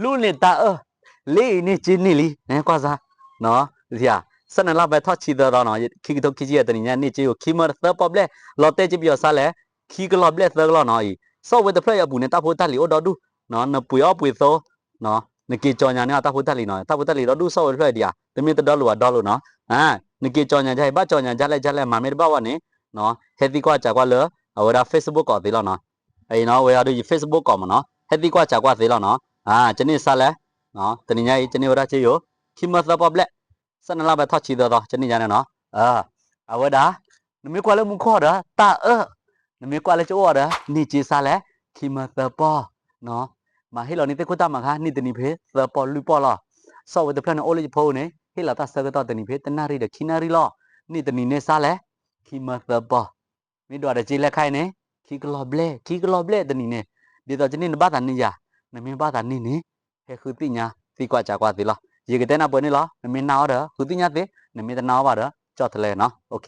လူန့ၢ်တၢ်အၢၣ်, လ့အံၤန့ၢ်က့န့ၢ်လံ, ကွၢ်စါ, သၢနလါဘဲထီၣ်ဆံသၢသီနီၤ, ခံကထိခံဆံယဲၢ် တနံၤညါန့ၢ်က့ယိာ် ခံမၢသၢပီၣ်ဘျဲၣ်, လီၤတဲာ်က့ပယီၤစါလဲၣ်, ခံကလီၢ်ဘျဲၣ်သၢကလီၢ်နီၤအံၤ, စီၣ်ဝဲတဖျၢၣ်အံၤအပူၤန့ၣ် တၢ်ဖိတၢ်လံၤအိၣ်ဒီဒူၣ်, နပှ့ၤအီၣ်ပှ့ၤသိ နက့ၤကၠီညါန့ၢ်တၢ်ဖိတၢ်လံၤနီၤ, တၢ်ဖိတၢ်လံၤဒီဒူၣ် စီၣ်ဝဲတဖျၢၣ်အံၤဒံးဧါ, တမ့ၢ်တဒီလိာ်ဘၣ်ဒီလိာ်နီၤ, နက့ၤကၠီညါဒ်အံၤ ဘၣ်ကၠီညါဒ်လဲၣ်ဒ်လဲၣ် မၤမ့ၢ်တဘၣ်ဝဲန့ၣ်, ဟဲသံကွၢ်စးကွၢ်လၢ အဝဲဒၣ် Facebook ကီးသ့လီၤနီၤ, အံၤနီၤ ဝဲအီၤဒီးယ Facebook ကီးမးနီၤ, ဟဲသံကွၢ်စးကွၢ်သ့လီၤနီၤ, ကန့ၢ်စါလဲၣ်, တနံၤညါအံၤ ကန့ၢ်ဝဲဒၣ်က့ယိာ် ခံမၢသၢပီၣ်ဘျဲၣ်, သၢနလါဘဲထီၣ်ဆံသၢသီ ကန့ၢ်ညါန့ၣ်နီၤ, အဝဲဒၣ် နမ့ၢ်ကွၢ်လၢမူခိၣ်ဒီး တၢ်အၢၣ်, နမ့ၢ်ကွၢ်လၢကအိၣ်ဒီး န့ၢ်က့စါလဲၣ်, ခံမၢသၢပီၣ်, မၤဟ့ၣ်လီၤန့ၢ်သ့ၣ်ခိၣ်တၢ်မၤခါ န့ၢ်တနံၤဖဲသၢပီၣ်လွံၢ်ပီၣ်လီၤ, စီၣ်ဝဲတဖျၢၣ်န့ၣ်အိၣ်လၢယဖိန့ၣ် ဟ့ၣ်လီၤတၢ်ဆၢကတီၢ်တနံၤဖဲ တနၣ်ရံၣ်ဒီးခံနၣ်ရံၣ်လီၤ, န့ၢ်တနံၤန့ၢ်စါလဲၣ်, ခံမၢသၢပီၣ်, မ့ၢ်ဒွးဒီးက့လဲၣ်ခါအံၤန့ၣ်, ခံကလီၢ်ဘျဲၣ်, ခံကလီၢ်ဘျဲၣ်တနံၤန့ၣ်, ဒ်သိးကန့ၢ်နဘၣ်သးန့ၢ်ယၤ, နမ့ၢ်ဘၣ်သးန့ၢ်န့ၣ်, ဟဲဃုသ့ၣ်ညါ သံကွၢ်စးကွၢ်သ့လီၤ, ယကတဲနၢ်ပၢၢ်န့ၣ်လီၤ, နမ့ၢ်နာ်အီၤဒီး ဃုသ့ၣ်ညါသ့, နမ့ၢ်တနာ်အီၤဘၣ်ဒီး ကၠီၣ်တလဲနီၤ,